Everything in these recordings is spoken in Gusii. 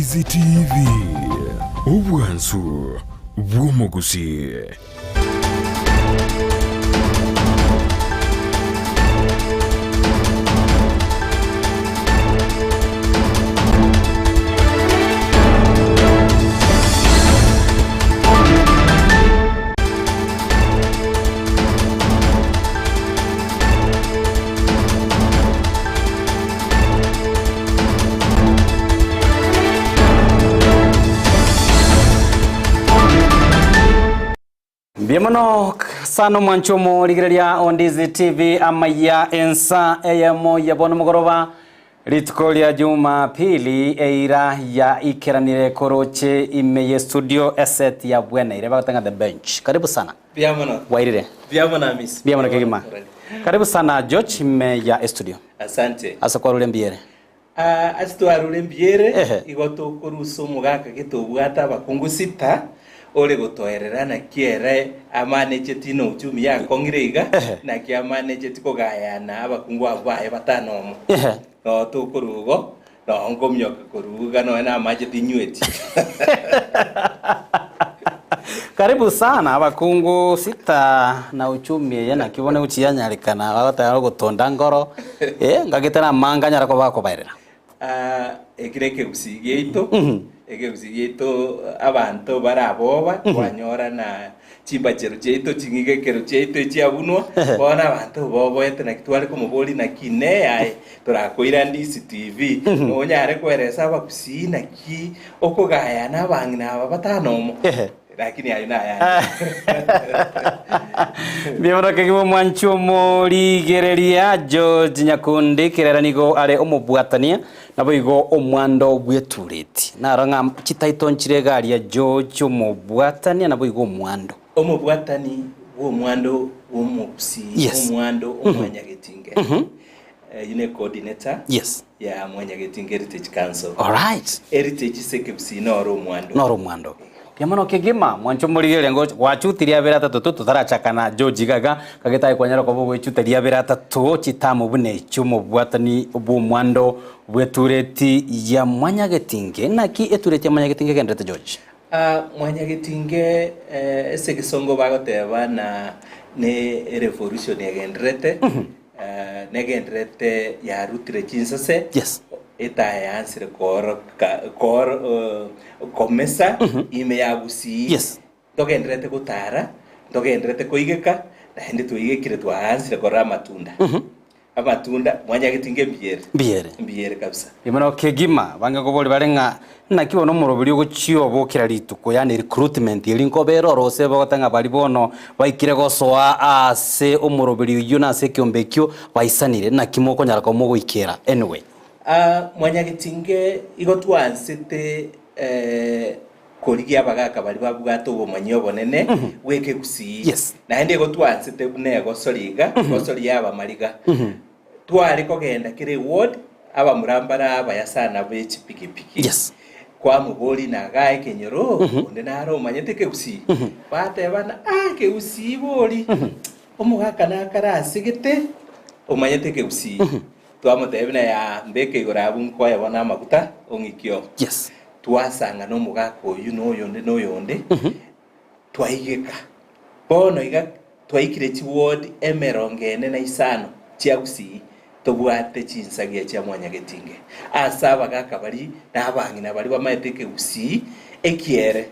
Ondizi TV, obwansu bw'omogusii. Mbuya mono sana omwancho omorigereria o Ndizi TV amaya ensa eyemo ya bono mogoroba rituko ria Jumapili eira ya ikeranire koroche ime ye studio eset ya bweneire bagotanga the bench karibu sana Mbuya mono. Wairire. Mbuya mono Hamisi. Mbuya mono kegima. Karibu sana George ime ya estudio. Asante. Ase kwarure mbuya ere. Ah, ase twarure mbuya ere, Ehe. igo tokorusa omogaka gete obwate abakungu sita, ore gotoerera naki ere amanecheti na uchumi yakong'ire iga, Ehe. naki amanecheti kogayana abakungu abwo baye batano omo. Ehe. Noo tokorwa igo, Noo nkomioka koruga nonya namache tinyweti. Karibu sana abakungu sita na uchumi eye naki bono egochia yanyarekana bagoteba ogotonda nkoro eh ngagete na amanga anyara koba akobaerera. Ah, eki nekegusii giaito, ekegusii giaito abanto bare aboba, kwanyora na chimbachero chiaito ching'igekero chiaito echiabunwa, bono abanto boboete naki tware komoboria naki inee aye Torakoira Ndisi TV, nonyare koeresa abagusii naki okogayana abang'ina aba batano omo. Lakini ayio nayande. Mbuya mono kegima omwanchi omorigereria George Nyakundi kerera nigo are omobwatania naboigo omwando bw'etureti. Naro ng'a chitaito nchire iga aria George omobwatania naboigo omwando. Omobwatani bw'omwando bw'omogusii, Yes. omwando omwanyagetinge. Eyio ne coordinator Yes. ya Mwanyagetinge Heritage Council. Alright. Heritage ase ekegusii noro omwando. Noro omwando. Mbuya mono kegima, mwanche omorigereria ngocha gwachutirie abere atato tu totarachakana George iga iga, kagete aye kwanyara koba ogoechuteria abere atato chitamu buna echio omobwatani bw'omwando bw'etureti ya Mwanyagetinge. Naki etureti ya Mwanyagetinge egenderete George? Ah, Mwanyagetinge eh, ase egesongo bagoteba na ne erevolution egenderete. Negendererete yarutire chinsase, Yes. etayansire kooroka kooro komesa ime ya Gusii. Yes. Ntogendererete gotara, ntogendererete koigeka, naende twaigekire twaansire korora amatunda. Amatunda mwanyagetinge mbuya ere. Mbuya ere. Mbuya ere kabisa. Imono kegima, abange nkoboria bare ng'a naki bono omoroberi ogochia obokera rituko, yaani recruitment eria nkoba ere oro gose bagoteba ng'a baria bono baikire gosoa aase omoroberi oyio na ase ekeombe ekio baisanire, naki mokonyara koba mogoikera anyway. Aa mwanyagetinge igo twansete korigia abagaka baria babwate obomanyi obonene bw'ekegusii, Yes. naende igo twansete buna egosori iga, egosori y'abamariga. Tware kogenda kera eward, abamura mbare abaya sana be chipikipiki. Yes. Kwamoboria nagaa ekenyoro, onde nare omanyete ekegusii. Batebana, ah ekegusii bori, omogaka nakare asegete, omanyete ekegusii. Twamotebia buna yaa, mbeke igoro abwo nkoe bono amaguta, ong'ikie oo. Yes. Twasangana omogaka oyio na oyonde na oyonde, twaigeka. Bono iga twaikire chiward emerongo ene na isano chia Gusii, tobwate chinsagia chia Mwanyagetinge ase abagaka baria na abang'ina baria bamaete ekegusii ekiere.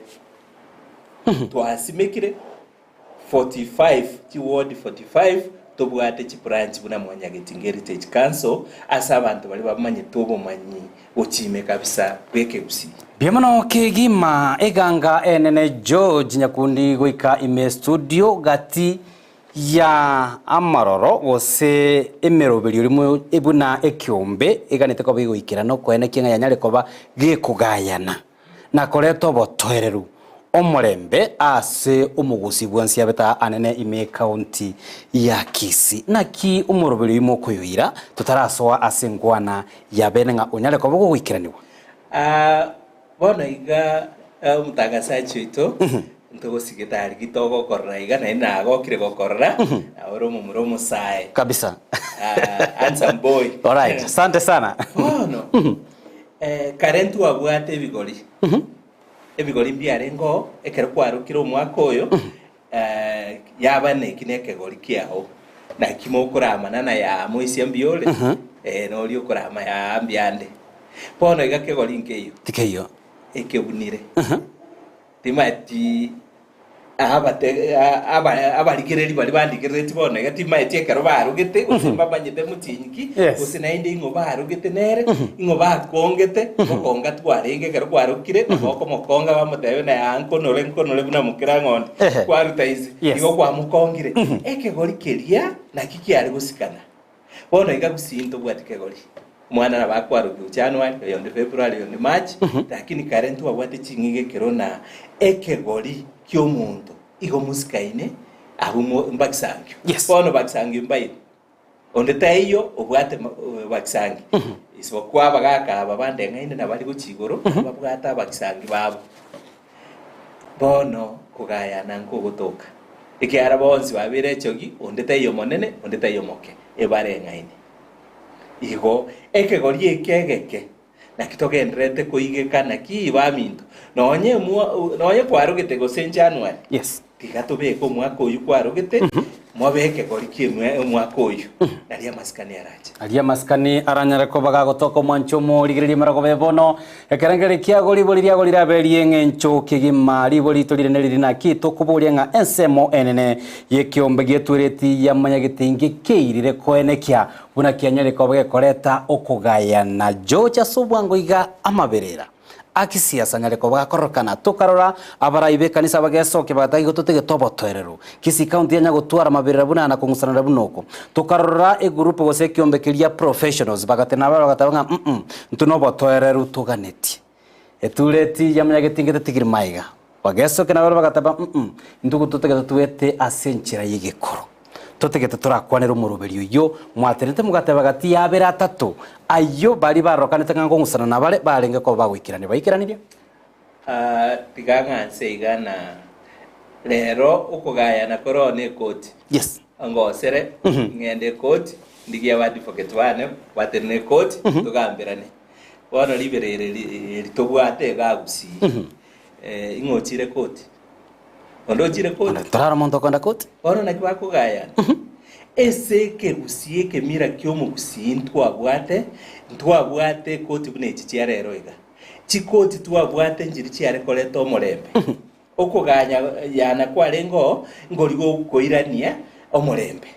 Twasimekire 45 chiward 45 tobwate chibranch buna Mwanyagetinge Heritage Council ase abanto baria bamanyete obomanyi gochia kabisa bw'ekegusii. Mbuya mono kegima eganga enene George Nyakundi goika ime studio gati ya amaroro gose emeroberio rimo buna ekeombe eganete koba egoikerana okoenekia ng'a yanyare koba gekogayana na koreta obotoereru omorembe ase omogusi bwensi abete anene ime ekaunti ya Kisii. Naki omoroberio oimo okoyoira totarasoa ase enkwana ya bene ng'a onyare koba ogoikeranigwa? Aa, bono iga omotangasachi oito, ntogosigete aria ki togokorora iga, naende nagokire gokorora, naye ore omomura omosae. Kabisa. Ah, handsome boy. Alright, asante sana. Bono, Kare ntwabwate ebigori, ebigori mbiarenge oo, ekero kwarokire omwaka oyo, yaba neki nekegori kiao, naki mokoramana na yaa moisia mbuya ore, eh, noria okorama yaa mbuya ande. Bono iga kegori nkeiyo, Tikeiyo. ekebunire. Timaeti abate aba abarigereria baria bandigereretie bono iga timaeti ekero barogete gose mbamanyete motienyi ki, Yes. gose naende ing'o barogete nere, ing'o bakongete, ngokonga twarenge ekero kwarokire, nabo okomokonga bamotebie naye aa nkonore nkonore buna mokera ng'ondi, Ehe. kwaruta inse, Yes. igo kwamokongire. Ekegori keria naki kiare gosikana. Bono iga gusii ntobwati kegori. Omwana nabo akwarokiwa January, oyonde February, oyonde March, lakini kare ntwabwate ching'ige ekero na ekegori ki'omonto igo mosikaine abwo mo mbakisangio. Yes. Bono bakisangio mbaino. Onde taiyo obwate ma- bakisangio. Isipokuwa abagaka aba bandeng'aine nabari gochia igoro, babwate abakisangi babo. Bono kogayana nkogotoka, ekiagera bonsi babeire echogi, onde taiyo omonene, onde taiyo omoke, ebareng'aine. Igo ekegori eke egeke naki togendererete koigeka naki baminto, nonye emwa nonye kwarogete gose January, Yes. tiga tobeke omwaka oyio kwarogete, mobe ekegori ki'emwe omwaka oyio, nario amasikani arache. Aria amasikani aranyare koba gagotoka omwancho omorigereria emerogo be bono, ekerengeri kiago ribori riago rirabe ri'eng'encho kegima. Ribori torire neriri naki tokoboria ng'a ensemo enene y'ekeombe gi'etuereti yamanyagete inge keirire koenekia buna kianyare koba gekoreta okogayana. George ase obwango iga amaberera. Akisiasa anyare koba gakororokana. Tokarora abarai b'ekanisa bagesokia bagataka igo totegete obotoereru. Kisii County yanya gotwara amaberera buna aya na kong'usanera buna oko. Tokarora egroup gose ekiombe keria professionals bagatenena barabwo bagateba ng'a mm intwe nobotoereru toganetie. Etureti yamanyagete inge tetigiri maiga. Bagesokia nabarabwo bagateba mm intwe gototagete twete ase enchera y'egekoro. Totagete torakwanere omoroberi oyio mwatenete mogateba gati y'abere atato ayio baria barokanete ng'a nkong'usana nabare barenge koba bagoikerania. Baikeranirie? Ah, tiga ng'anse iga na rero okogayana kore one ekoti. Yes. Ngosere, ng'ende ekoti, ndigie abadvocate bane, batenene ekoti, togamberane. Bono riberera eri eri tobwate iga Gusii, eh, ing'o ochire koti? Onde ochire koti? Torara omonto okoenda koti. Bono naki bakogayana? Ase ekegusii ekemira ki'omogusii ntwabwate, ntwabwate ekoti buna echi chia rero iga. Chikoti twabwate nchiria chiare koreta omorembe. Okoganya yana kwarenge oo, nkori gokoirania omorembe.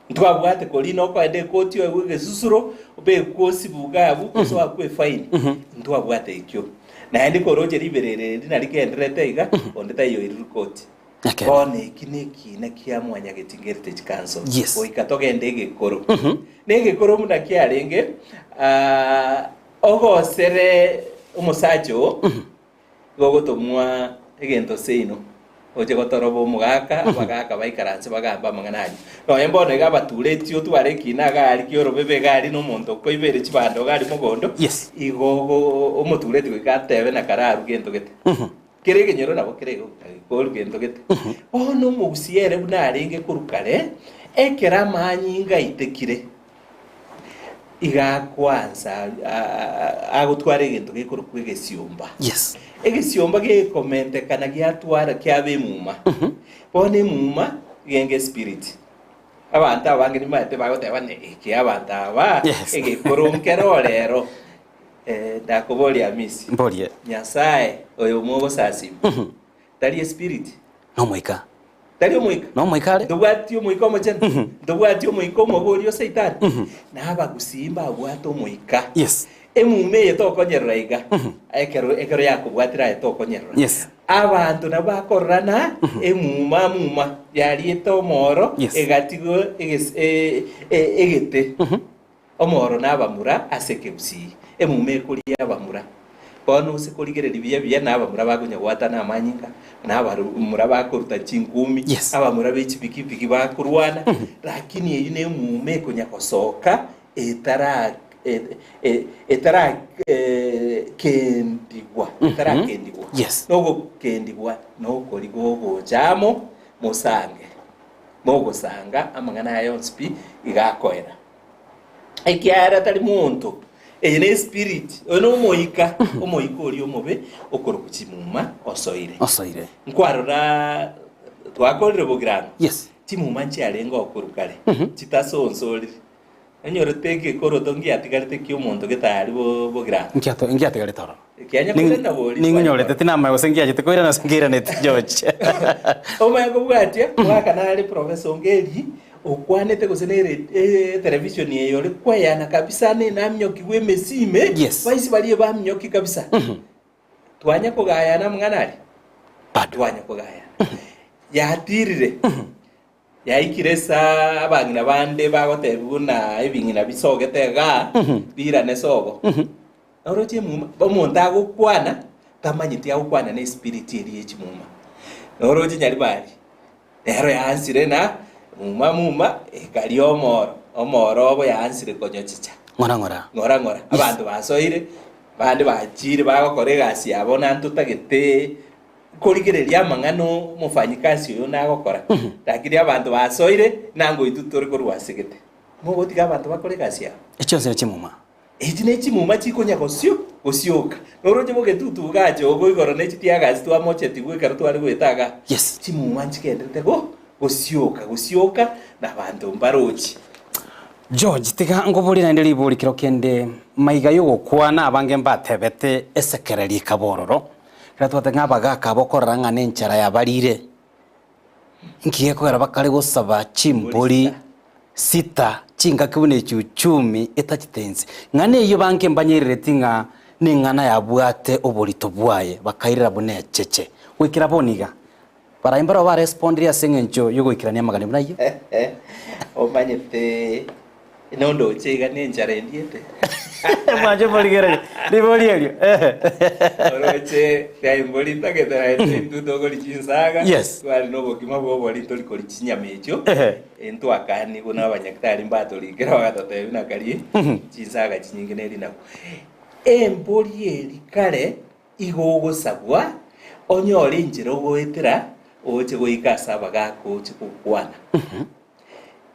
Ntwabwate korina okoenda ekoti oegwe egesusuro, obekwe osibu iga abwo, gose oakwe efaini. Ntwabwate ekio. Naende koroche riberera eri narigendererete iga, onde taiyo oirire koti. Ekeene. Bono eki nekiina kia Mwanyagetinga Heritage Council. Yes. Goika togende egekoro. Na egekoro buna kiarenge, ah, ogosere omosacha oo, igo ogotomwa egento seino, oche gotoroba omogaka, abagaka baikaranse bagambe amang'ana ayio. Nonya mbono iga abaturetio otware ekiina iga aria ki'orobebe iga aria na omonto okoibeire chibando iga aria mogondo, Yes. igo ogo omotureti goika atebe na kararu gento gete. Kera ekenyoro nabo kere igo koru gento gete. Bono omogusii ere buna arenge korwa kare, ekero amanyinga aitekire, iga akwansa agotwara egento gekorokwa egesiomba. Yes. Egesiomba gekomentekana giatwara kiaba emuma. Bono emuma genge espirit. Abanto abange nimaete bagoteba ng'a eke abanto aba Yes. egekoro nkero rero. Eh, ndakoboria Hamisi. Mborie. Nyasae oyo mogosasima tari espirit? Nomoika. Tari omoika? Nomoika are. Ntobwati omoika omochenu? Ntobwati omoika omobe oria o Saitani? Na abagusii mbabwate omoika. Yes. Emuma eye tokonyerora iga, ekero ekero yakobwatire aye tokonyerora. Yes. Abanto nabo bakororana emuma muma yariete omoro Yes. egatigwa eges- e- e- egete. Omoro nabamura ase ekegusii, emuma ekoria abamura. Bono ase korigereria buya buya nabamura bakonya goatana amanyinga, na abamura bakoruta chinkumi, Yes. abamura be chipikipiki bakorwana, lakini eyio nemuma ekonya gosoka etara e- e- etara kendigwa, etarakendigwa. Yes. Nogokendigwa nokori gogocha amo mosange, mogosanga amang'ana aya onsi pi iga akoera. Ekiagera tari monto. Eye ne spirit, oyo no omoika, omoika oria omobe okorokwa chimuma osoire. Osoire. Nkwarora twakorire bogirango. Yes. Chimuma nchiarenge okorwa kare, chitasonsorire. Onyorete egekoroto ngiatigarete ki'omonto getari bogirango. Nkiato ngiatigarete ororo. Kianya koirana bori. Ning'inyorete tinamanya gose ngiachete koirana gose nkiiraneti George. Omanye kobwatia, mwaka nare Professor Ongeri okwanete gose nere etelevishoni eye ore kweyana kabisa ne naminyokigwe emesi ime, Yes. baisi baria baminyoki kabisa. Twanya kogayana amang'ana aria? Bado. Twanya kogayana. Yatirire. Yaikire esaa abang'ina bande bagotebiwa buna ebing'ina bisogete igaa, birane sobo. Oroche emuma, omonto agokwana, tamanyeti agokwana na espiriti eria ye chimuma. Oroche nyaribari, nero yaansire na muma muma ekaria omoro, omoro obo yaansire konyochicha. Ng'ora ng'ora. Ng'ora ng'ora. Abanto basoire, bande bachire bagokora egasi yabo na ntotagete Korigereria amang'ana omofanyikasi oyo nagokora, lakini abanto basoire nango intwe tore korwa ase gete. Mogotiga abanto bakore egasi yabo. Echi chionsi ne chimuma. Echi ne chimuma chikonya gosio gosioka. Noroche bogetutu gacha obo igoro ne chitiagasi twamochetigwe ekero tware goeta igaa. Yes. Chimuma nchigenderete go gosioka gosioka na abanto mbarochi. George, tiga nkoborie naende ribori kero kende maiga yogokwana abange mbatebete esekereri ekaba ororo. Ekero twateba ng'a abagaaka aba okorora ng'a nenchara yabarire, inki gekogera bakare gosaba chimbori sita chingaki buna echi uchumi etachete inse? Ng'a neyio bange mbanyerereti ng'a neng'ana yabwate oborito bwaye, bakairera buna echeche. Goikera bono iga, barai mbarabwo barespondire ase eng'encho yogoikerania amagani buna ayio? Omanyete Nondoche iga nenchara endiete. Mwanche morigererie ribori erio. Oroche riaimbori ntagete naende intwe tokori chinsaga. Yes. Twari nobokima bwa obori ntori kori chinyama echio. Ehe. Ntwakanigwe na abanyagitari mbatorikera bagatotebia buna karie chinsaga chinyinge ne rinagu. Embori eri kare igo ogosabwa onyore enchera ogoetera oche goika ase abagaka oche gokwana.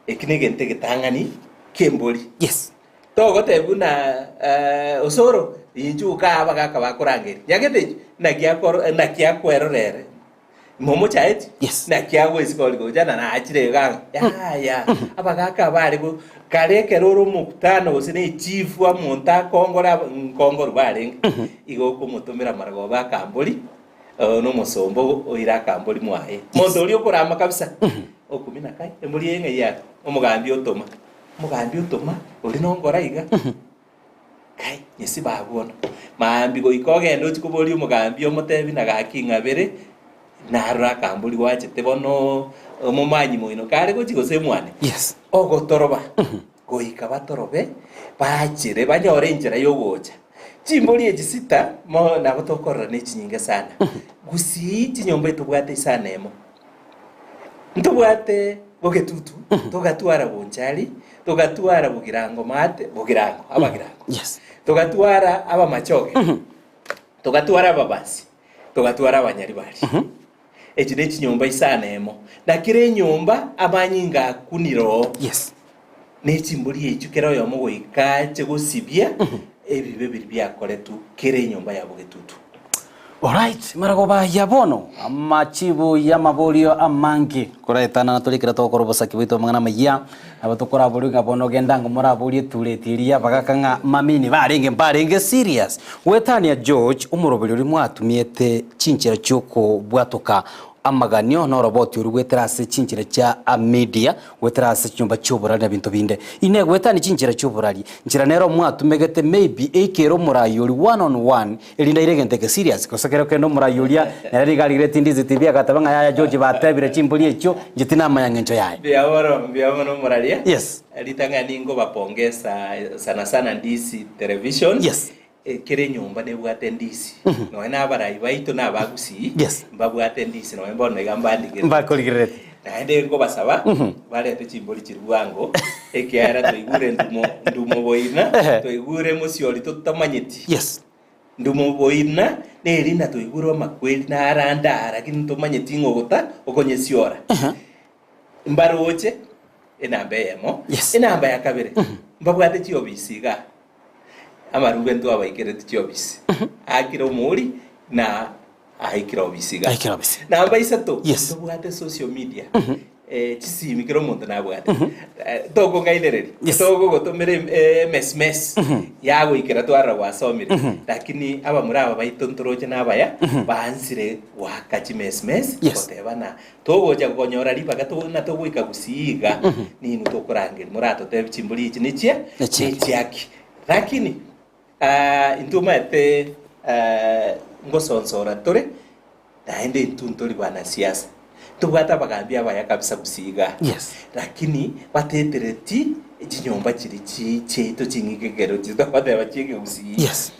Eki negento egetang'ani ki'embori. Yes. Togotebia buna eh, osoro inche okaa abagaka bakorangeria nyagete inche naki akoro naki akwerora ere momochaeti Yes. naki agoesika ori gocha na nachire iga yaya abagaka abare go kare ekero ore omokutano gose na echifu omonto akongore aba nkongorwa barenge igo okomotomera amarogoba akambori Oyo nomosomba oire akambori mwaye. Monto oria okorama kabisa. Okumina kai, embori eye ng'ai yare? Omogambi otoma. Omogambi otoma, oria nongora iga. Kai, nyesi babu ono. Maambia goika ogende ochie koboria omogambi omotebi na gaki ng'abere, narora akambori gwachete bono omomanyi moino kare gochia gose mwane. Yes. Ogotoroba. Goika batorobe, baachere, banyore enchera y'ogocha. Chimbori echi sita mo nabo tokorora ne chinyinge sana. Gusii chinyomba etobwate isano emo. Ntobwate bogetutu, togatwara bonchari, togatwara bogirango maate, bogirango, abagirango. Yes. Togatwara abamachoge, togatwara ababasi, togatwara abanyaribari. Echi ne chinyomba isano emo, na kera enyomba amanyinga akunire oo. Yes. Ne chimbori echio kera oyomo goika ache gosibia ebibe biria biakoretwe kera enyomba ya bogetutu. Alright, maragoba ya bono amachibu y'amaborio amange koraetanana tore ekero togokora obosaki bwaito amang'ana amayia nabo tokoraborie ng'a bono genda ango moraborie etureti eria y'abagaka ng'a mamini barenge mbarenge serious goetania George omoroberi oria mwatumiete chinchera chiokobwatoka amaganio na oroboti oria goetera ase chinchera chia media Goetera ase chinyomba chi'oborari na binto binde. Inee goetania chinchera chi'oborari, nchera nero mwatumegete maybe eikere omorai oria one on one erinde aire egento eke serious gose kero kende omorai oria nere nigo arigereti Ndizi TV agateba ng'a yaya George batebire chimbori echio inche tinamanya ng'encho yaye. Mbuya mono, mbuya mono omoraria. Yes. Ritang'ani nkobapongesa sana sana Ndizi Television. Yes. Kera enyomba nebwate endisi, nonya na abarai baito na abagusii Yes. mbabwate endisi, nonya bono iga mbandigerete. Mbakorigererete. Naende nkobasaba barete chimbori chiria bwango, ekiagera twaigure ndumo ndumo boina, Ehe. twaigure mosiori totamanyeti. Yes. Ndumo boina neri na twaigure amakweri narande aa lakini ntomanyeti ng'a ogota okonyesiora. Mbaroche enamba eyemo, Yes. enamba ya kabere mbabwate chiobisi igaa. Amarube ntwabaikereti chiofisi, aakire omouri na aikire ofisi iga. Aikire ofisi. Namba isato, Yes. ntobwate social media, eh, chisimi kera omonto nabwate. Eh, tokong'ainereria, Yes. togogotomera em- eh, emesmes yagoikera twarora gwasomire, lakini abamura aba baito ntoroche nabaya, baansire goaka chimesmes, Yes. goteba ng'a togocha konyora ribaga to ng'a togoika gusii iga, ninwe tokorangeria moratotebie chimbori echi nechia Nechiaki. nechiaki. Lakini intwe omanyete ngosonsora tore, naende intwe ntori banasiasa. Ntobwate abagambi abaya kabisa gusii igaa. Yes. Lakini batetereti chinyomba chiria chi chiaito ching'ike ekero chitogoteba chi'ekegusii. Yes.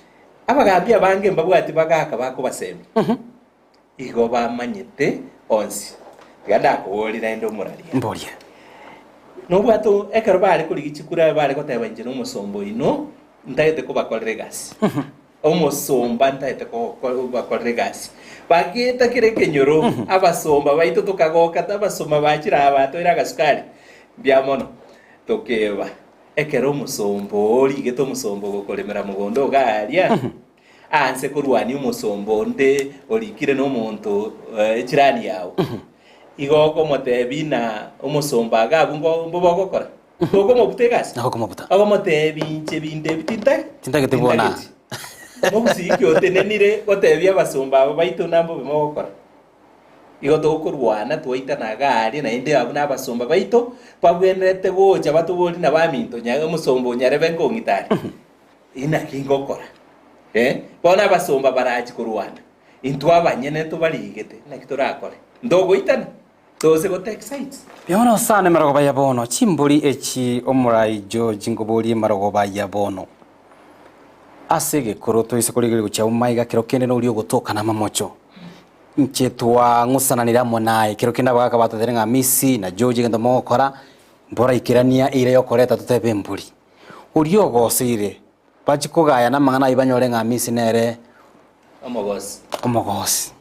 Abagambi abange mbabwati bagaka bakobasemia. Igo bamanyete onsi. Tiga ndakoborie naende omoraria. Mborie. Nobwate ekero bare korigia chikura bare goteba inche nomosomba oino ntagete kobakorera egasi. Omosomba ntagete kobakorera egasi. Bageta kera ekenyoro abasomba baito tokagoka abasomba bachire aa batoire agasukari mbuya mono tokeba. Ekero omosomba oo origete omosomba ogokoremera mogondo iga aria Aanse korwania omosomba onde orikire nomonto echirani yao, igo okomotebia ng'a omosomba iga abwo ngo mbobe ogokora, tokomobuta egasi? Nabo okomobuta. Ogomotebi inche binto ebi tinta Tintageti buna. tintageti. Mogusii ki otenenire gotebia abasomba aba baito ng'a mbobe mogokora? Igo tokorwana twaitana iga aria, naende abwo nabasomba baito babwenerete gocha batoborie nabaminto, nya omosomba o nyarebe nkong'ita are. Inaki ngokora? Eh, bono abasomba barachie korwana, intwe abanyene tobarigete, naki torakore? Ntogoitana? Tose go take sides? Bono sana emarogoba ya bono, chimbori echi omorai George nkoborie emarogoba ya bono. Ase egekoro toise korigereria gochia omaiga kero kende noria ogotoka namamocho. Inche twang'usananire amo naye, kero kende abagaka batotebire ng'a Amisi na George egento mogokora, mboraikerania eira yokoreta totebe embori. Oria ogoseire, bachie kogayana amang'ana ayio banyore ng'a Hamisi nere Omogosi. omogosi.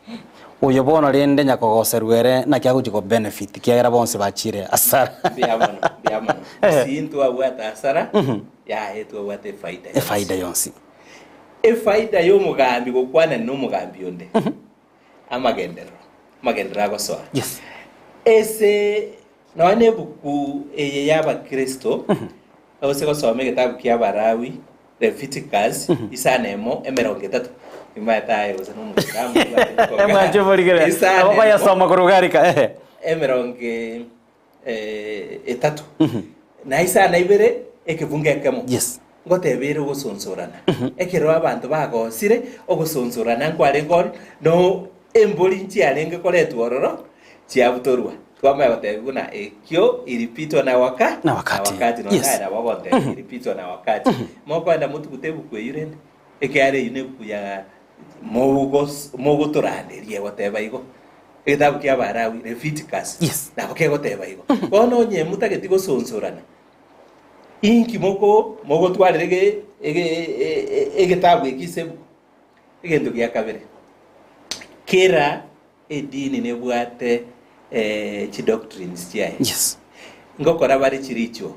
Oyo bono rende nyakogoserwa ere naki agochia ko benefit ekiagera bonsi bachire asara. Mbuya mono, mbuya mono. Gusii ntwabwate asara, yaye twabwate efaida yonsi. Efaida yonsi. Efaida ya omogambi gokwanani na omogambi onde, amagenderero, amagenderero agosoa. Yes. Ase Nonya nebuku eye y'Abakristo, gose gosoma egetabu kia Abalawi, Leviticus, isano emo emerongo etato. Nimanyete aye gose nomoislamu Mwanche borigere. Isano Abo emo bayasoma korwa garika ehe. emerongo etato na isano ibere ekebungo ekemo. Yes. Ngoteba ere ogosonsorana. Ekero abanto bagosire, ogosonsorana nkwarenge ororo, no embori nchiarenge koretwa ororo, chiabutorwa. Twamanya gotebia buna ekio ilipitwa na waka Na wakati. na wakati nonya Yes. aye nabo ogotebia ilipitwa na wakati. Mokoenda motugute ebuku eyio rende, ekiagera eyio nebuku ya mogos mogotoranderia egoteba igo. Egetabu kia Abalawi, Leviticus, Yes. nabo kegoteba igo. Bono onye motageti gosonsorana, inki moko mogotwarera ege ege egetabu eki ase ebuku? Egento gia kabere, kera Edini nebwate chidoctrines chiaye. Yes. Ngokora bare chirichwo.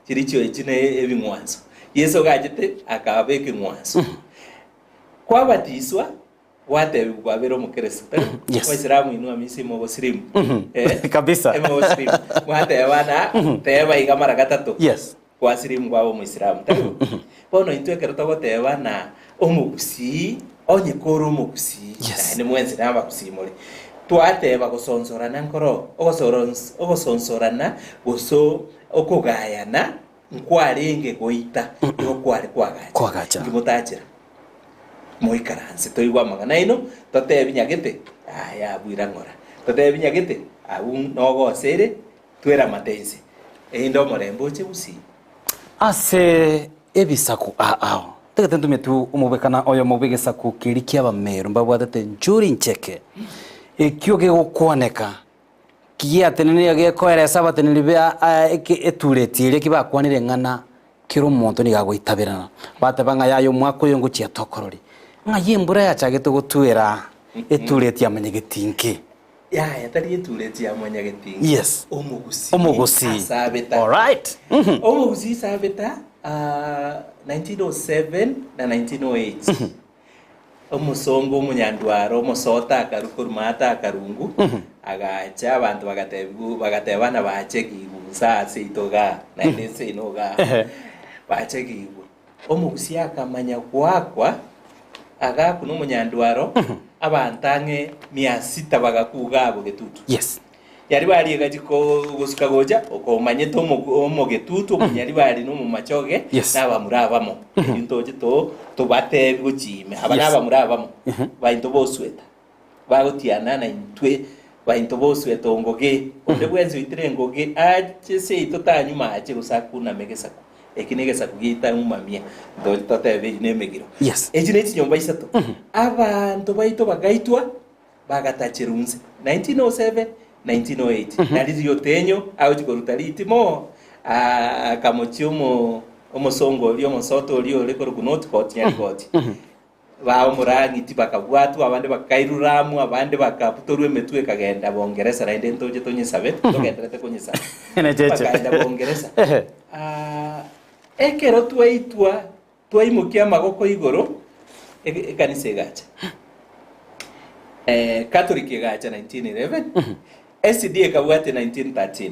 Chirichwo echi ne ebing'wanso. Yeso gachete akaba ekeng'wanso. Kwabatiswa gwatebigwa kwabera omokristo. Tari? Yes. Abaisilamu inwe amisi mogosirimu. Kabisa. Emogosirimu. Mwateba na teba iga mara gatato. Yes. Gwasirimu kwaba omoisilamu. Tari bo? Bono intwe ekero togoteba na omogusii, onye kore omogusii, Yes. naende mwensi na abagusii more, twateba gosonsorana nkoro, ogosorons ogosonsorana gose okogayana nkwarenge goita, igo kware kwagacha. Kwagacha. Inki motachera? Moikaranse toigwe amang'ana aino, totebi nyagete, aya abwo ira ng'ora. Totebi nyagete, abwo nogosere, Tweramate inse, erinde omorembe oche gusii. Ase ebisaku ao. Ntagete ntumie tu omobwekana oyomo bw'egesaku keria ki'Abameru mbabwatete Njuri Ncheke, ekio gegokwaneka kiatenenire gekoeresa abateneneri ba etureti eria kibakwanire eng'ana kera omonto nigo agoitaberana. Bateba ng'a yaya omwaka oyo ngochia tokorori. Ng'ai embura yachagete gotwera etureti ya Manyagetinge. Yaya tari etureti ya Mwanyagetinge. Yes. Omogusii Omogusii. asabeta. Alright. Omogusii sabeta. 1907 na 1908 omosongo omonyandwaro omosota akarwa korwa maate akarungu agacha abanto bagatebiwa bagatebana bache kigwa ase seito igaa naende ense ino igaa bache kigwa. Omogusia akamanya goakwa, agaakwa nomonyandwaro, abanto ang'e mia sita bagakwa iga abwo getutu. Yes. Nyaribari egachia gosuka gocha, okomanyete omogetutu, omonyaribari na omomachoge, Yes. na abamura abamo. Erio ntoche to tobatebi gochia ime. Aba Yes. nabamura abamo, bainto bosweta, bagotiana naintwe, bainto bosweta ongoge. Onde bwensi oitire engoge ache seito tanywa mache gose akuname egesaku. Eki negesaku giaito ng'umamia, ntoche totebe eyio nemegiro. Yes. Echi nechinyomba isato. Abanto baito bagaitwa, bagatacherwa inse. 1907, 1908 na riria Otenyo agochia koruta ritimo, ah, akamochia omo omosongo oria omosoto oria ore korokwa Northcott Nyarigoti. Ba omorang'iti bakabwatwa, abande bakairura amo, abande bakabutorwa emetwe ekagenda Bongeresa naende ntoche tonyesabe, togenderete konyesaba. Necheche. Bakaenda Bongeresa. Ah, ekero twaitwa Twaimokia amagoko igoro, ekanisa egacha. Catholic egacha 1911, SDA ekabwatia 1913.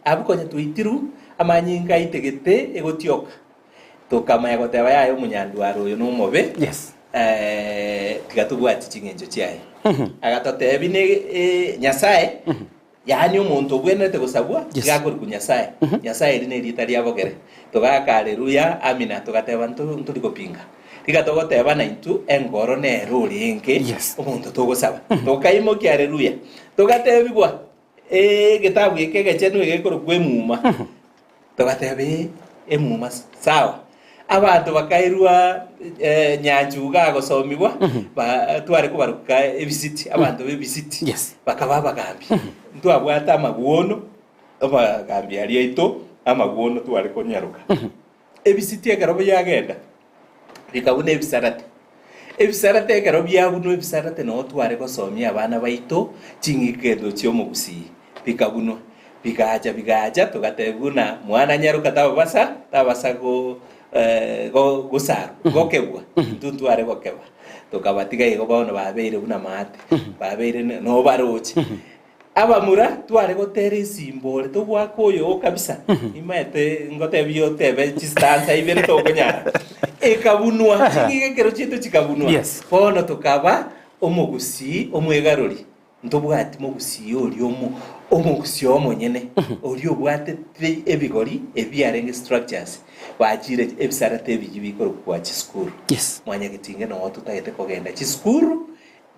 Abwo konya twaitirwe, amanyinga aitegete egotioka. Tokamanya goteba yaya omonyandwaro oyo nomobe, Yes. tiga tobwatie ching'encho chiaye. Agatotebia ne Nyasaye, Yaani omonto obwenerete gosabwa Yes. iga akorokwa Nyasae. Nyasae eri nerieta ria bogere. Togaaka Haleluya, Amina, togateba nto ntori gopinga. Riga togoteba naintwe engoro nere orenge Yes. omonto togosaba. Tokaimokia Haleluya. Togatebigwa egetabu eke egechenu egekorokwa emuma. Togateba ee, emuma sawa. Abanto bakairwa nyanchuga agosomigwa, ba tware kobaruka ebisiti, abanto b'ebisiti Yes. bakaba abagambi. Ntwabwate amagwono, abagambi aria aito, amagwono tware konyaroka. Ebisiti ekero biagenda, bikabuna ebisarate. Ebisarate ekero biabunwa ebisarate noo tware gosomia abana baito ching'ikendo chi'omogusii, bikabunwa, bigacha bigacha togatebia buna mwana nyaroka tababasa tabasa go go gosarwa gokebwa intwe ntware gokeba. Tokabatiga igo bono babeire buna maate, babeire noo baroche. Abamura tware gotera esimba ore togoaka oyo oo kabisa, nimaete ngotebie otebe chistanza ibere tokonyara. Ekabunwa, ching'igekero chiaito chikabunwa. Yes. Bono tokaba omogusii omwegarori, ntobwati mogusii oria omo omogusii omonyene, oria obwatete ebigori ebiarenge structures, bachire ebisarate ebiyio bikorokwa chisukuru. Yes. Mwanyagetinge noo totagete kogenda chisukuru,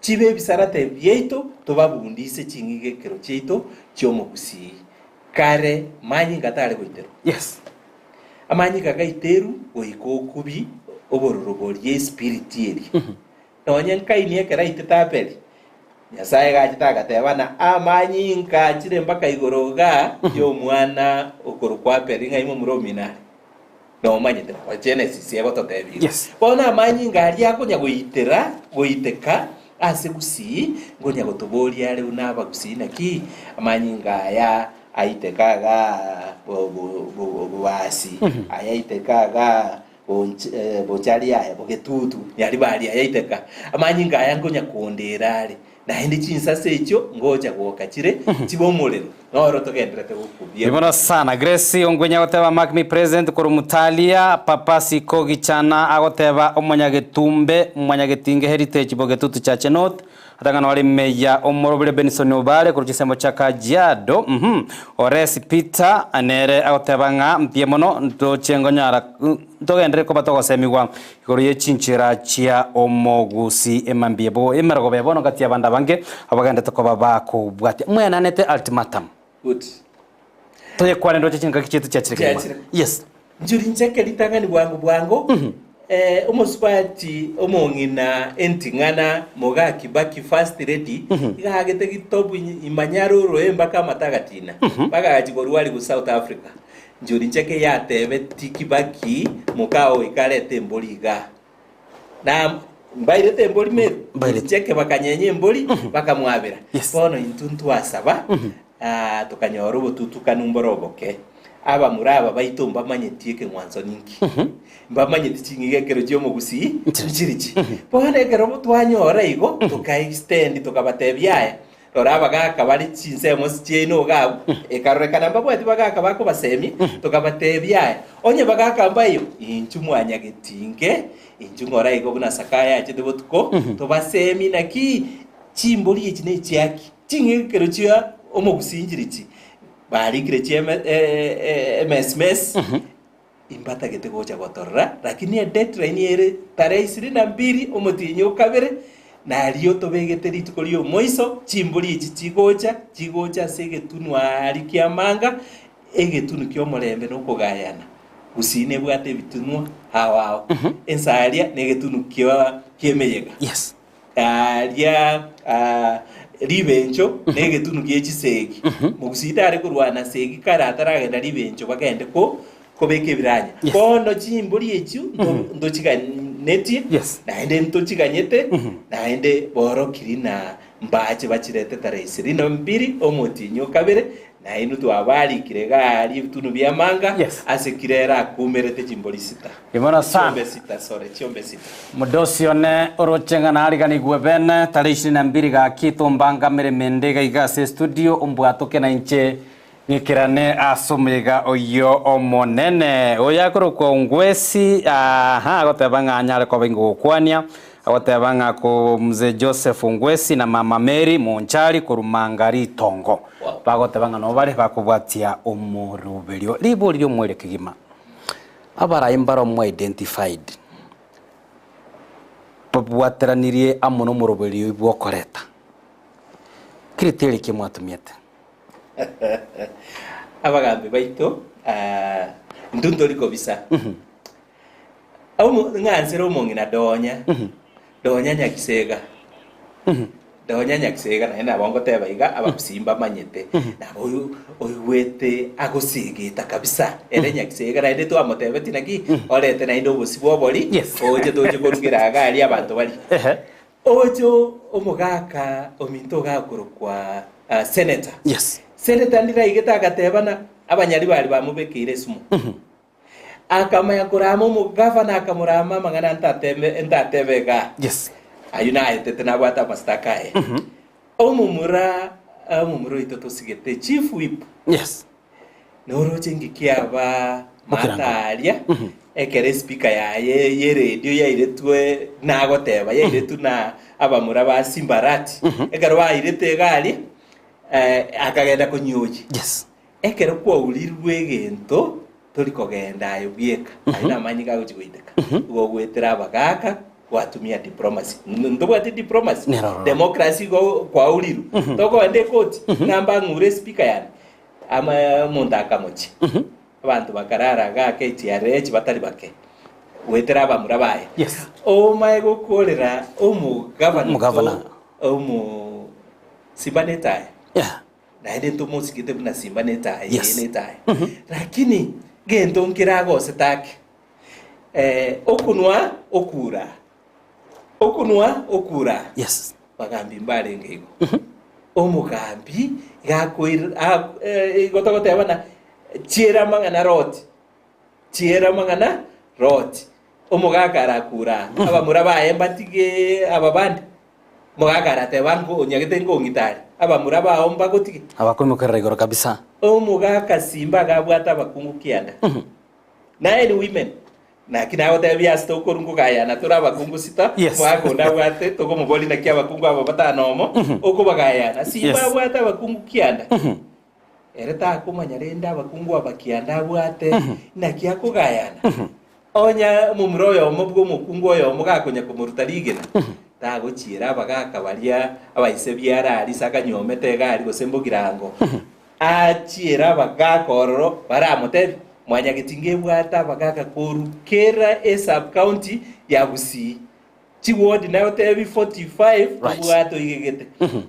Chibe ebisarate biaito tobabundise ching'igekero chiaito chi'omogusii. Kare manyinga tare goiterwa. Yes. Amanyinga agaiterwa goika okubi obororo boria espiriti eria. Nonye Kaini ekero aitete Abeli, Nyasae gachete agateba na amanyinga achire mpaka igoro igaa y'omwana okorokwa Abeli ng'a imomura omino are. Nomanyete nabo Genesis egototebia igo. Yes. Bono amanyinga aria akonya goitera goiteka ase gusii nkonya gotoboria are buna abagusii naki amanyinga aya aiteka igaa bo- bo- bo- bobasi aya aiteka igaa bonch bochari aya bogetutu nyaribari aya aiteka amanyinga aya nkonya kondera are Naende chinsase echio ngocha gwoka chire chibe omorero, noro togendererete gokobia. Bono sana. Grace Ongwenya agoteba mark me present korwa Mutalia, Papa Siko Gichana agoteba omonyagetumbe Mwanyagetinge Heritage Bogetutu Chache North, atang'ana ore Meya Omorobire Benson Obare korwa chinsemo chia Kajiado, uhum, Oresi Peter nere agoteba ng'a mbuya mono ntoche ngonyara Ntogenderere koba togosemigwa igoro ye chinchera chia omogusi emambia bo emerogoba ya bono gati y'abande abange abagenderete koba bakobwatia. Mwenanete ultimatum. Good. Toyekwane ndoche chingaki chiaito chiachire kegima. Chiachire. Yes. Nchuri ncheke ritang'ani bwango bwango eh, omosubati omong'ina enting'ana moga Kibaki first lady iga agete gitobu imanyare oroe mpaka amata agatina mpaka agachi korwarigu South Africa. Njuri ncheke yatebeti Kibaki moka oo iga arete embori igaa. Na mbairete embori Meru, Mbairete. Njuri ncheke bakanyenya embori bakamwabera. Yes. Bono intwe ntwasaba ah, tokanyora obotutukanu mbore oboke. Abamura aba baito mbamanyeti ekeng'wanso ninki, mbamanyeti ching'ige ekero chi'omogusii nchirichi. Bono ekero twanyora igo, toka extend tokabatebia aya, rora abagaka bare chinsemo chiaino iga abwo, ekarorekana mbabwati bagaka bakobasemia, tokabatebia aya, onye bagaka mbaiyo, inchuo mwanyagetinge, inchuo ng'ora igo buna Sakaya achete botuko, tobasemie naki chimbori echi nechiaki, ching'ige ekero chia omogusii nchirichi. Barikire chieme emesmes imbatagete gocha gotorora, lakini edeadline ere tarehe ishirini na mbili omotienyi o kabere, nario tobegete rituko ri'omoiso, chimbori echi chigocha, chigocha ase egetunwa aria ki'amanga, egetunu ki'omorembe na okogayana. Gusii nebwate ebitunwa ao ao. Ensaria negetunu kia ki'emeyega. Yes. Aria ribencho na egetunu gie chisegi. Mogusii tare korwana segi kare ataragenda ribencho bagende ko kobeka ebiranya. Yes. Bono chimbori echio nto- ntochiganetie Yes. naende ntochiganyete naende borokiri na mbache bachirete tarehe ishirini na mbiri omotienyi o kabere nainwe twabarikire iga aria ebitunu bi'amanga Yes. ase kirere akumerete chimbori sita. Bono sana. Chiombe sita, sorry, chiombe sita. Modosi one oroche ng'a nariganigwe bene tarehe ishirini na mbiri gaki tombangamere mende iga iga ase estudio ombwatoke na inche ng'ikerane ase omoyega oyio omonene. Oyo akorokwa Ongwesi aha agoteba ng'a anyare koba ingogokwania agoteba ng'a ko Mzee Joseph Ongwesi na Mama Mary Monchari korwa Manga Ritongo. Wow. Bagoteba ng'a nabo bare bakobwatia omoroberio. Ribori ri'omoerio kegima. Abarai mbaro mwa-identified, babwateranirie amo nomoroberio bw'okoreta. Criteria ki mwatumiete? Abagambi baito ah, intwe ntori kobisa. Omo- Ng'ansere omong'ina Donya, Donya Nyakisega. Donya Nyakisega naende nabo ngoteba iga abagusii mbamanyete, nabo oyo oigwete agosegeta kabisa ere Nyakisega naende twamotebetie naki orete naende obosie bwa obori Yes. oche toche korugera iga aria abanto baria. Ehe. Oche omogaka ominto iga akorokwa ah, senator. Yes. Senator ndire aigete agatebana abanyari baria bamobekeire esumo. Akamanya korama omogavana akamorama amang'ana ntateme ntatebe igaa. Yes. Ayio naetete nabwate amasitaka aye. Omomura omomura oito tosigete chief whip Yes. noroche ngiki aba Bokirango. mata aria ekero espika yaye yeredio yairetwe nagoteba yairetwe na abamura ba Simbarati ekero bairete iga aria eh, akagenda konyoyia Yes. Ekero kwaurirwe egento, tori kogenda aye bweka, aye namanyinga agochia goiteka. Igo ogoetera abagaaka, gwatumia diplomacy. Ntobwati diplomacy? Nero ororo. Democracy igo kwaurirwe. Tokogenda ekoti, ng'a mbang'ure espika yane, ama omonto akamochia. Abanto bakarara igaa KTRH batari bake, goetera abamura baye. Yes. Omae gokorera omogavana Omogavana. omo Simba netaya. Yeah. Naende ntomosigete buna simba netaya, Yes. ee netaya. Lakini gento nkeragosete ake, eh, okunwa okura, okunwa okura. Yes. Bagambi mbarenge igo. Omogambi gakoir a- eh, igo togoteba na chiera amang'ana roti, chiera amang'ana roti. Omogaka arakura, abamura baye mbatige aba bande. Omogaka arateba ng'o onyagete ng'ong'ita are, abamura bao mbagotige. Abakoimokerera igoro kabisa. Omogaka simba agabwate abakungu kianda. Nine women. Naki nagotebia ase tokorwa nkogayana tore abakungu sita, Yes. omogaka onde abwate tokomoboria naki abakungu aba batano omo, okobagayana. Simba Yes. abwate abakungu kianda. Ere takomanya rende abakungu aba kianda abwate, naki akogayana. Onye omomura oyomo bw'omokungu oyomo gakonya komoruta rigena, tagochiera abagaaka baria abaise biara aria ase akanyuomete egari gose mbogirango, achiere abagaaka ororo baramotebie, Mwanyagetinga ebwate abagaaka korwa kera esub-county ya Gusii. Chiwodi nagotebi 45 Right. tobwate oigegete,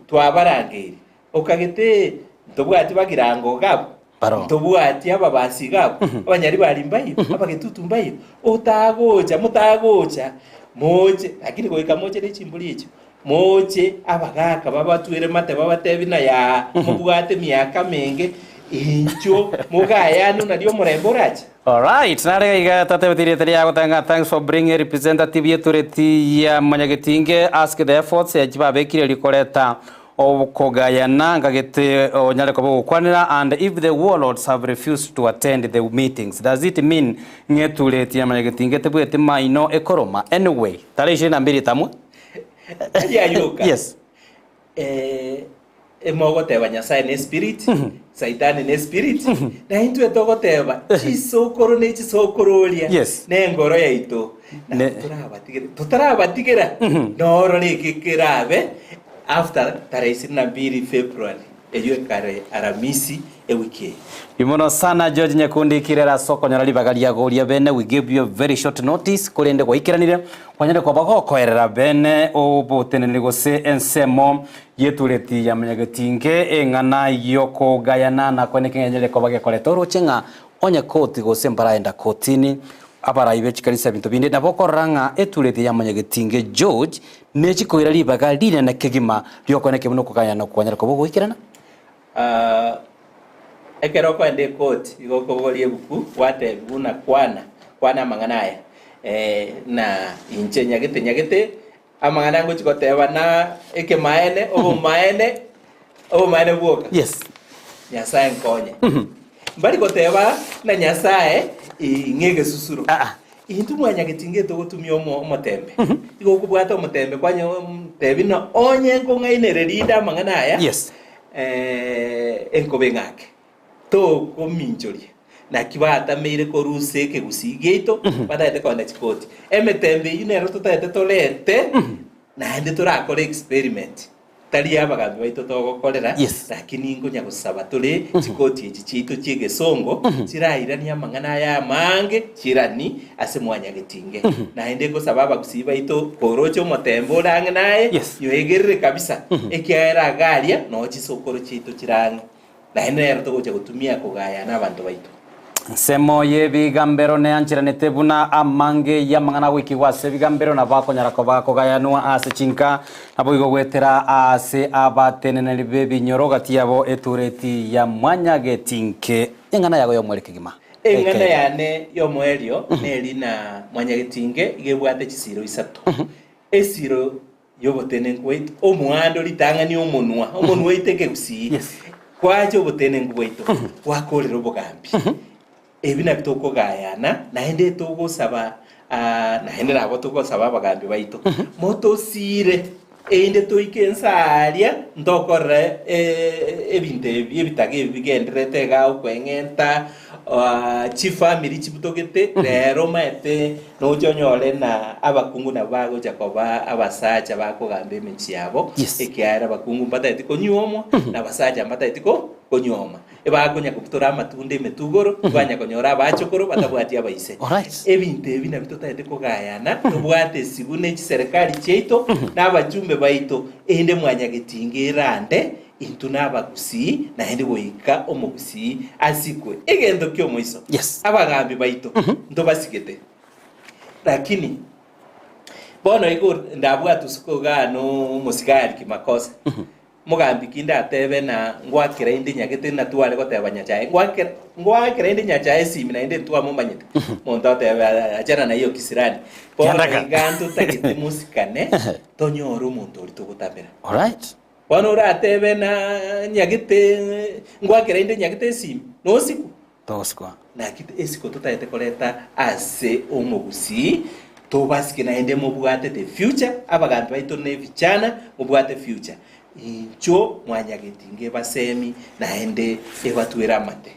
twabarangeirie. Okagete ntobwati bagirango gabo, Baroo. ntobwati ababasi gabo, abanyaribari mbaiyo, abagetutu mbaiyo, otagocha motagocha moche, lakini goika moche ne chimbori echio, moche abagaka babatwere mate babatebi na yaa, mobwate emiaka menge. Inchuo mogayane nario omorembe orache. Alright, nare iga tatebeti rieta riago tanga thanks for bringing a representative yetureti ya Mwanyagetinge ask the efforts echibabekire rikoreta okogayana ngagete onyare koba ogokwanera and if the warlords have refused to attend the meetings does it mean ng'etureti ya Mwanyagetinge tebweti maino ekoroma anyway tarehe ishirini na mbili tamwe Tari ayoka. Yes. Emogoteba Nyasaye ne spirit, Saitani ne spirit, na intwe togoteba chisokoro ne chisokoro oria ne engoro yaito. Na totarabatigera, totarabatigera noro reke kerabe after tarehe 22 February eywo ekare Aramisi ewiki eye. Imono sana George Nyakundi kirera ase okonyora ribaga riago oria bene we gave you a very short notice korende gwaikeranire kwanyare koba gokoerera bene oboteneneri gose ensemo yetureti ya Manyagetinge eng'ana yokogayana nakwane keng'enyere koba gekoreta oroche ng'a onye koti gose mbaraenda kotini abarai be chikanisa ebinto binde nabo okorora ng'a etureti ya Manyagetinge George nechikoira ribaga rinene kegima riokwane kebuna okogayana kwanyare koba ogoikerana. Ekero okoenda ekoti, igo okobogoria ebuku, gwatebiwa buna kwana, kwana amang'ana aya. Na inche nyagete nyagete, amang'ana ngochia goteba na ekemaene, obomaene, obomaene bwoka. Nyasae nkonye. Mbari goteba na Nyasae ing'e egesusuro. Intwe mwanyagetinga etogotumia omo omotembe. Igo okobwata omotembe kwanya omotebi ng'a onye nkong'ainereria inde amang'ana aya, enkobe ng'ake, tokominchoria. Naki batameire korusia ekegusii giaito, batagete kogenda chikoti. Emetembe eyio nero totagete torete, naende torakore experiment. Tari abagambi baito togokorera, lakini nkonya gosaba tore chikoti echi chiaito chi'egesongo chirairanie amang'ana aya amange chirani ase mwanyagetinge. Naende ngosaba abagusii baito koroche omotembe ore ang'e naye, nyoegerere kabisa, ekiagera iga aria noo chisokoro chiaito chire ang'e. Naende nero togocha gotumia kogayana abanto baito. Ensemo y'ebigambero neancheranete buna amange y'amang'ana agoikigwa ase ebigambero nabo akonyara koba akogayanwa ase chinka, naboigo goetera ase abateneneri b'ebinyoro gati yabo etureti ya Mwanyagetinke. Eng'ana yago y'omoerio kegima. Eng'ana yane y'omoerio neri na Mwanyagetinke iga ebwate chisiiro isato. Esiiro y'obotenenku bwaito, omoando ritang'ani omonwa, omonwa oito ekegusii, kwacha obotenenku bwaito, gwakorera obogambi. Ebi nabio tokogayana, naende togosaba naende nabo togosaba abagambi baito, motosiire erinde toike ense aaria ntokorera ebinto ebi ebitaga ebi bigendererete igaa okoeng'enta chifamiri chibutogete, rero omanyete Noche onyore na abakungu nabo bagocha koba abasacha bakogamba emechie yabo, ekiagera abakungu mbatageti konyuomwa, na abasacha mbatageti konyuoma. Ebakonya kobutora amatunda emetugoro, tibanya konyora abachokoro batabwati abaise. Ebinto ebi nabio totagete kogayana, tobwate esibu ne chiserekari chiaito, na abachumbe baito, erinde mwanyagetinga erande intwe nabagusii, naende goika omogusii asikwe. Egento ki'omoiso, abagambi baito ntobasigete, lakini bono igo ndabwate usiku igaa nomosigari kimakosa, mogambi ki ndatebe na ngwakera inde nyagete natware goteba Nyachae, ngwakera ngwakera inde Nyachae esimi naende ntwamomanyete, monto otebe achana na hiyo kisirani. Bono iga ntotagete mosikane, tonyore omonto oria togotamera. Bono oratebe na nyagete ngwakera inde nyagete esimi, nosikwe? Togosikwa. Naki esiko totagete koreta ase omogusii, tobasike naende mobwate the future, abagambi baito ne ebichana mobwate future. Inchuo mwanyagetinga ebasemi naende ebatwere amate.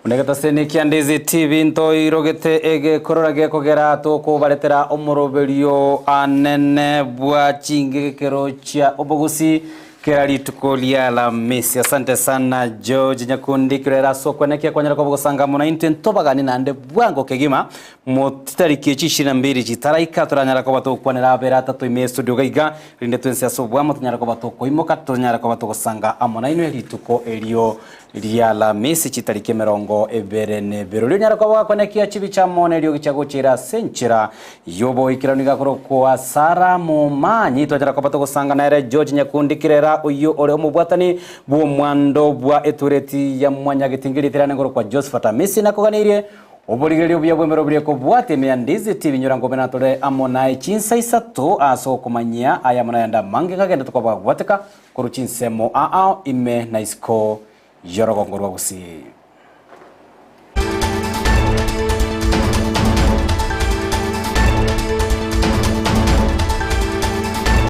Buna egetaseni kia Ndizi TV ntoirogete egekorora gekogera tokobaretera omoroberio anene bwa chingegekero chia obogusi kera rituko ria Alamisi. Asante sana George Nyakundi kirera ase okwenekia kwanyara koba ogosanga amo naintwe ntobagani naende bwango kegima motitariki echi ishirini na mbili chitaraika toranyara koba togokwanera abere atato ime estudio iga iga rinde twensi ase obwamo tonyare koba tokoimoka tonyare koba togosanga amo nainwe rituko erio Ri'Alamisi chitariki emerongo ebere na ebere. Oria onyare koba gakonekia chibicha amo neriogi chia gochera ase enchera y'oboikeranu iga akorokwa Sara Momanyi. Twachara koba togosanga nere George Nyakundi Kirera. Nyagosira oyio ore omobwatani bw'omwando bwa etureti ya Mwanyagetinge rieta riane ngorokwa Josephat Amisi nakoganeirie Oborigereria obuya bw'emeroberi ekobwatia ime ya Ndizi TV nyora ngobe natore amo naye chinsa isato ase okomanyia aya amo nayande amange ng'agende tokobagwateka korwa chinsemo ao ime na isiko y'orogongo rwa Gusii.